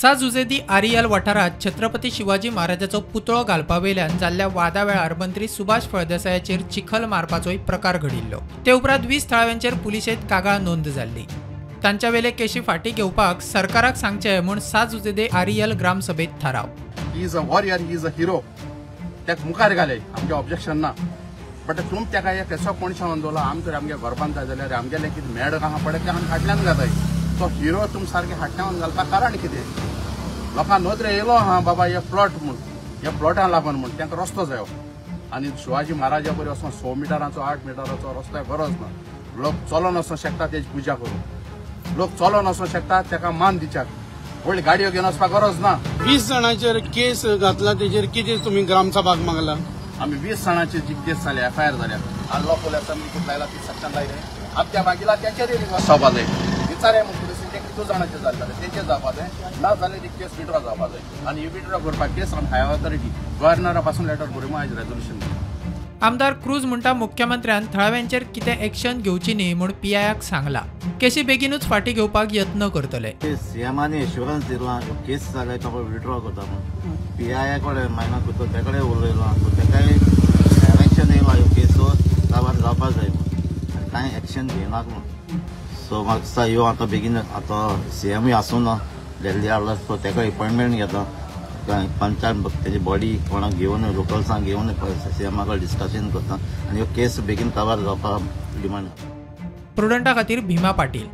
सां जुझे दी आरियल वाठारांत छत्रपती शिवाजी महाराजाचो पुतळो घालपा वयल्यान जाल्ल्या वादा वेळार मंत्री सुभाष फळदेसायाचेर चिखल मारपाचोय प्रकार घडिल्लो. ते उपरांत 20 थळाव्यांचेर पुलिशेंत कागाळ नोंद जाल्ली. तांच्या वेले केशी फाटी घेवपाक सरकाराक सांगचें म्हूण सां जुझे दे आरियल ग्रामसभेत थाराव. He is a warrior, he is a hero. ताका मुखार घाले, आमचें ऑब्जेक्शन ना. बट तुम ताका एक असो कोणशान दवरला, आम तर आमगे घरपान जाय जाल्यार आमगेले कितें मेड आहा पळय ते आमी फाटल्यान घाताय. तो हिरो तुम सारके फाटल्यान घालपाक कारण कितें? लोकां नदरे येयलो आहा बाबा हे प्लॉट म्हूण, ह्या प्लॉटान लागून म्हूण तांकां रस्तो जायो. आनी शिवाजी महाराजा बरी वचोन 100 मिटरांचो 8 मिटराचो रस्तो गरज ना. लोक चलोन वचोंक शकता तेजी पुजा करूंक, लोक चलोन वचोंक शकता ताका मान दिवच्याक, व्हडली गाडयो घेवन वचपाक गरज ना. 20 जाणांचेर केस घातला तेजेर कितें तुमी ग्रामसभाक मागला? आमी 20 जाणांची जी केस जाल्या, एफआयआर जाल्या, आनी लॉ पुलिसांनी कितें लायला ती सेक्शन लायले, आमच्या मागीला तेचेर जावपा जाय. विचारया म्हूण पुलिसेचे कितू जाणांचे जाले जाल्यार तेचेर जावपा जाय, ना जाल्यार ती केस विड्रॉ जावपा जाय. आनी ही विड्रॉ करपाक केस आमी हायर ऑथॉरिटी गव्हर्नरा पासून लेटर बरोवन आयज रेजोल्युशन. आमदार क्रूज म्हणटा मुख्यमंत्र्यान थळाव्यांचेर कितें एक्शन घेवची न्ही म्हूण पीआयक सांगला. केशी बेगीनूच फाटी घेवपाक यत्न करतले. सीएमानी एश्युरन्स दिला केस जाल्यार तो विड्रॉ करता म्हूण. पीआय कडेन मायना करता ते कडेन उलयला, ताकाय डायरेक्शन येयला ह्यो केसो काबार जावपाक जाय म्हूण, आनी कांय एक्शन घेयनाक म्हूण. सो म्हाका दिसता ह्यो आतां बेगीन आतां सीएमूय आसूं ना दिल्ली हाडला, सो ताका एपॉयंटमेंट घेता, पंचायत तेजी बॉडी कोणाक घेवन लोकल्सांक घेवन सीएमा कडेन डिस्कशन करता आनी ह्यो केस बेगीन कवर जावपाक डिमांड. प्रुडंटा खातीर भीमा पाटील.